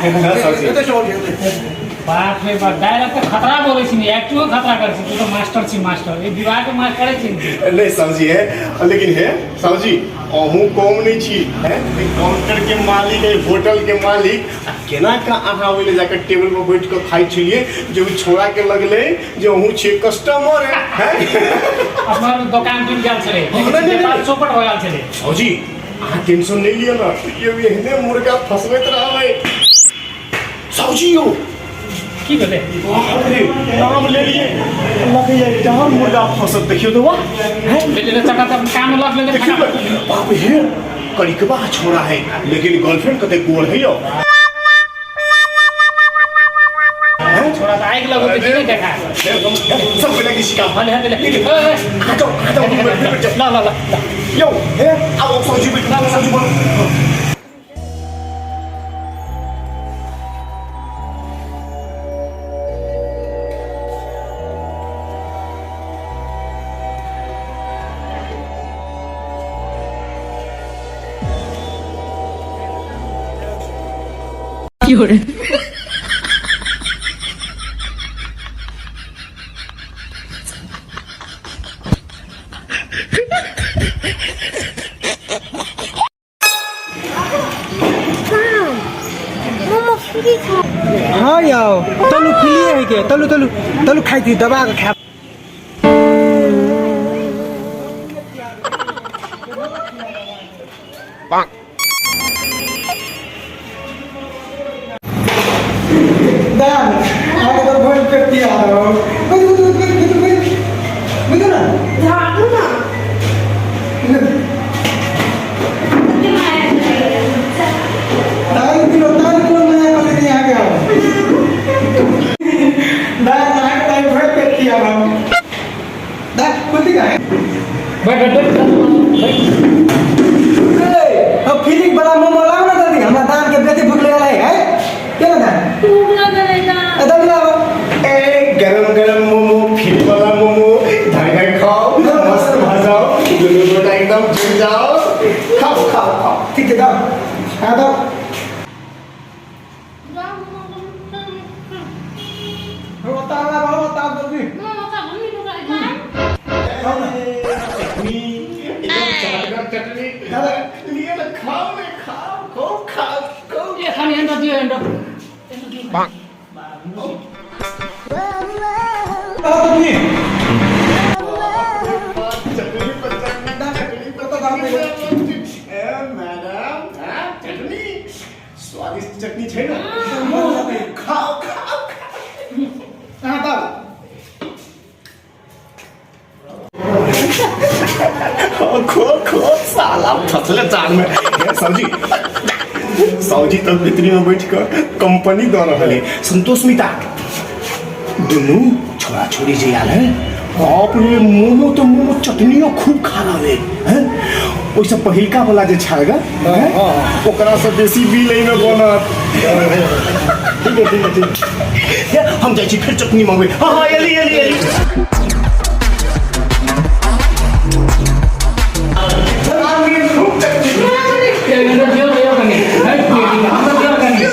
साहु जी। बाप रे बाप, डायलॉग तऽ खतरा बोलै छी, एक्टिंगो खतरा करै छी। तू तऽ मास्टर छी मास्टर, ई विवाह के मास्टरे छी। नहीं साहु जी है, लेकिन है साहु जी, अहूँ कम नहीं छी है। काउंटर के मालिक है, होटल के मालिक, आ केना का अहाँ ओहि ले जाकर टेबल पर बैठ के खाइ छलिए जे ओ छोड़ा के लगले जे अहूँ छियै कस्टमर है। अपना दोकान टूटि गेल छलै। नहीं, नहीं, नहीं। व्यापार चौपट हो गेल छलै। साहु जी, अहाँ टेंशन नहीं लिअ ना, ये भी एहने मुर्गा फंसबैत रहबै। साहु जी यौ। की भेलै? बाप रे, नाम लेलिए लगैया डाम मुर्गा फंसत, देखियौ तऽ वाह हैं? ले ले, चकाचक काम लग ले। देखियौ ने, बाप हे, करिकबा छोड़ा है लेकिन गर्लफ्रेंड कते गोर है यौ। छोरा तऽ आगि लगो तऽ की देखा। सब पहिले की सिखा। हले हले ले। आ जाओ, आ जाओ, बैठ जाओ। ल ल ल। यौ हे, आओ सब्जी बैठ, सब्जी बोलो। 有人，मोमो फ्री छ। हाँ यौ, तलु फ्री है के, तलु तलु तलु खाइ थी, दबा के खा। दान आगे तो भोज पे दिया रहो। बुझ बुझ बुझ बुझ बुझ बुझ ना। झाड़ू ना। 4 किलो, 4 किलो नया कॉलेज यहाँ के आओ। दान आगे टाइम भोज पे दिया रहो। दान कुछ का है। बैठ बैठ बैठ बैठ। ए, अब फीलिंग बड़ा मोमो लाओ ना जल्दी, हमरा दान के बेटी भूख लगल है, है के ना दान? भूख लगल है दान। ए, जल्दी लाओ। ए, गरम गरम मोमो, फिर वाला मोमो, धर धर खाओ, मस्त भ जाओ, दुनू गोटा एकदम जुड़ जाओ। खाओ खाओ खाओ। ठीक है, दाओ, हाँ दाओ। बताओ बताओ बताओ जल्दी। मोमो का मम्मी को दान। चटनी एकदम चटकदार चटनी लिए ना, खाओ ने, खाओ, खूब खाओ खूब। ए, खाने एन्डो दियो, एन्डो। दाओ जल्दी। चटनी पर चटनी, चटनी पर चटनी। ए मैडम, हाँ, चटनी स्वादिष्ट चटनी छै ना, खाओ खाओ। हाँ दाओ। खो खो, साला फसले जाल में। हे सौजी, सौजी तो भित्री में बैठ कर कंपनी दऽ रहल है। संतोष मिता दुनू छोड़ा छोड़ी जे आयल है, बाप रे, मोमो तो मोमो, चटनियो खूब खा रहल है, हैं? ओहिसँ पहिलका वाला जे छल ग, हैं? ओकरा से बेसी बिल एहिमे बनत। ठीक है, ठीक है, ठीक है। हे, हम जाइ छी फेर चटनी मंगबै। हाँ हाँ, एली एली एली। एन्डो दियो दियो कनी है, हमरा दियो कनी।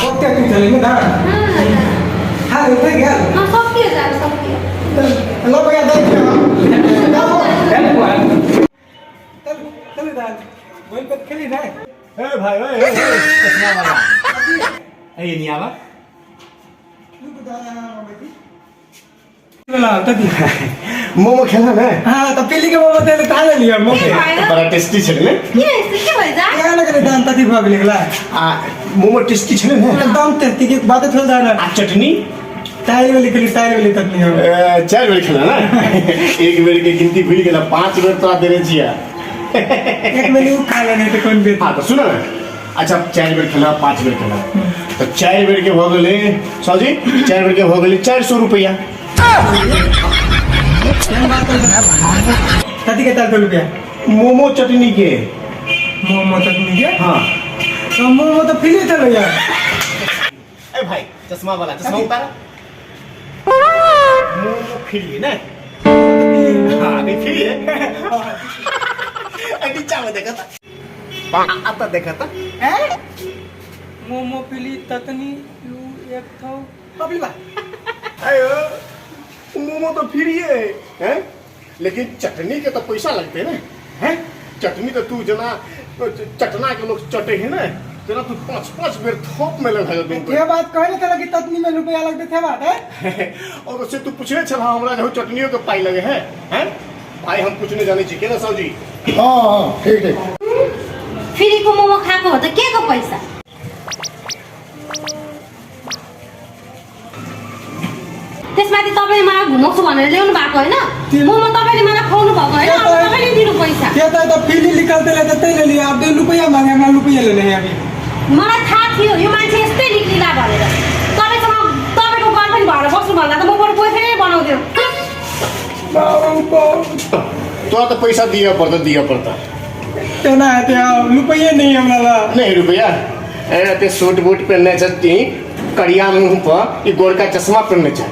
कते की चले ने दान? हाँ, उठे गेल। हाँ, सबके दान, सबके। लो भैया, दे दियो। दाओ। चल चल दान, बोल पे खेली ना। ए भाई, ए ए, ए, चश्मा वाला, ए नहीं आवा। रुक दान बेटी ला तकी। मोमो खेला ने? हाँ, त पीली के मोमो तेल खा लेलियै मोमो। बड़ा टेस्टी छलै ने? के ऐसे के भइ जा? क्या लगले दान, तकी भऽ गेलै ला। आ मोमो टेस्टी छलै ने? एकदम टेस्टी के बात थोड़ा दान। आ चटनी? टाइल वाली खेली, टाइल वाली चटनी हो। ए, चारि बेर खेला ने? एक बेर के गिनती भूलि गेला, 5 बेर तोरा देने छियै। एक महीने उ खा लेने तऽ कोन बेर। हाँ तऽ सुन ने, अच्छा, चारि बेर खेला, 5 बेर खेला तऽ 4 बेर के भऽ गेलै सौजी, 4 बेर के भऽ गेलै 400 रुपैआ। कथी के 400 रुपया? मोमो चटनी के। मोमो चटनी के? हाँ। तो मोमो तो फ्री चलो यार। ए भाई, चश्मा वाला चश्मा उतारा। मोमो फ्री है ना? हाँ, नहीं फ्री है। नीचा में देखा था, आता देखा था। मोमो पीली ततनी you एक थौ पबली बा। अयो, मोमो तो फ्री है, हैं? लेकिन चटनी के तो पैसा लगते ना, हैं? चटनी तो तू जना चटना के लोग चटे है ना, जना तू पाँच पाँच बेर थोप में लगा दू। ये बात कहे ना कि ततनी में रुपया लगते थे बात है। और उससे तू पूछने छला हमरा जो चटनियों के पाई लगे हैं, हैं? भाई हम कुछ नहीं जाने छी के ना साहु जी? हाँ हाँ, ठीक ठीक। फ्रीको मोमो खाएको हो त के को पैसा? त्यसमाथि तपाईँले मलाई घुमाउँछु भनेर ल्याउनु भएको होइन, मोमो तपाईँले मलाई खुवाउनु भएको होइन, अब तपाईँले दिनु पैसा। क्या था तो पीली निकलते रहते तै ले लिया, अब रुपया मांगे, हमरा रुपया ले ले अभी। मलाई थाहा थियो यो मान्छे यस्तै निक्लिला भनेर। तपाईँसँग तपाईँको गर्लफ्रेन्ड भएर बस्नु भन्दा त म बरु बोयफ्रेन्डै बनाउँथ्यो। बाबु बाबु, तोरा तो पैसा दिया पड़ता, दिया पड़ता। तेना है त्या रुपया नहीं हमरा ला। नहीं रुपया। ए ते सूट बूट पहनने छती, करिया मुंह पर ई गोरका चश्मा पहनने छै।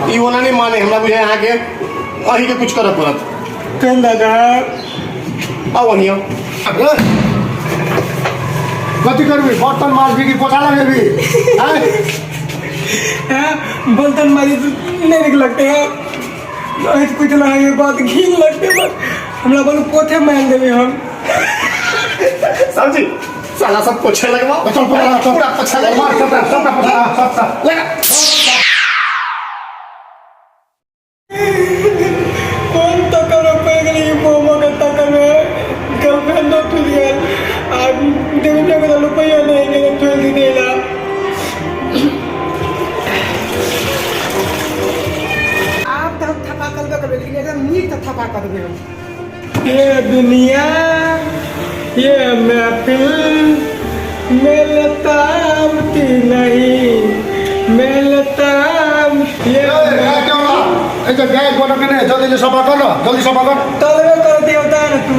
ई ओना नहीं माने, हमरा बुझाय अहाँ के अही के कुछ करऽ पड़त। कौन दादा? आउ अहियो। कथी करबी? बर्तन माजबी कि पोछा लगेबी? आँय? हैं, बर्तन माजे तो नहीं निक लगते हैं, ऐसे कुछ ना है, ये बात घिन लगते बस। हमरा बोलू पोथे मार देबे हम। साहु जी, साला सब पोछे लगवाओ। चल, पोछा लगा, चल। पूरा पोछा लगवाओ। मार, सबटा, सबटा पोछा लगा, सबटा। लगा। कौन तकर में पड़ गेलै ई मोमो के तकर में? गर्लफ्रेंड टूट गेल आ देवी के रुपया नहीं गेल, ठोल देला। आब तऽ हम थपा करबे करबै, लेकिन एकदम नीक तऽ थपा कर देबै हम। ये दुनिया ये महफिल मिलता नहीं मिलता ये। ए, गाय के होला। ए, त गाय गोबर के नै, जल्दी से सफा कर न, जल्दी सफा कर। तलबे कर दियो त न तू।